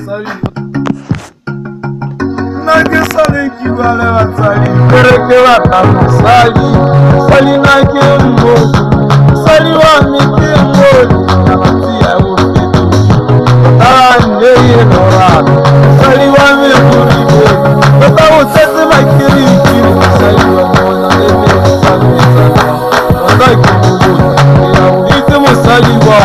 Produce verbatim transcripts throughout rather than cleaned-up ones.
Sali. Nage sali ki valè la sali. Kere ke la ta sali. Sali nage mbo. Sali wa mi ke mbo. Ti a wo fetu. Ala neye nora. Sali wa mi kuri be. Kota wo sete ma kiri kiri. Sali wa mona ebe sali sali. Kota ki mbo. Ya wo ite mo sali wa.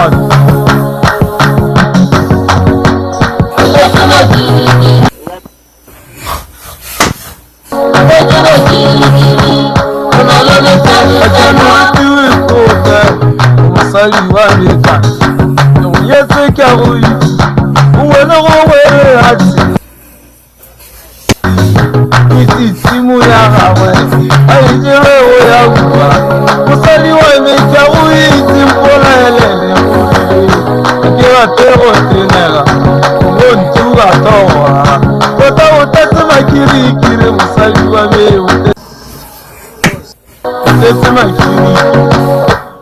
Iti timu ya hawe. Ai jere wo ya uwa. Musali wa me kya wi iti mpola elele. Kira tero tenera. Wontu wa towa. Kota utete makiri kire musali wa me ute. Utete makiri.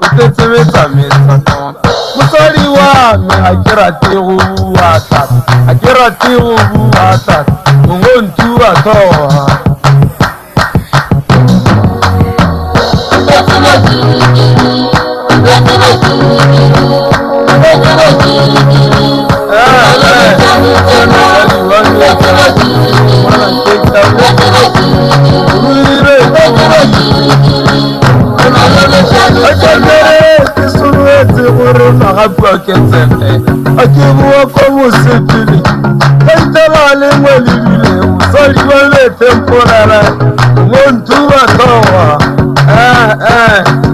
Utete meta meta ton. Musali wa me akira tero wa tat. Akira tero wa tat. Wontu wa towa. Akibua como se pide. Kaitala lengua livile. Usaliwa le temporara. Wontu wa towa. Eh, eh.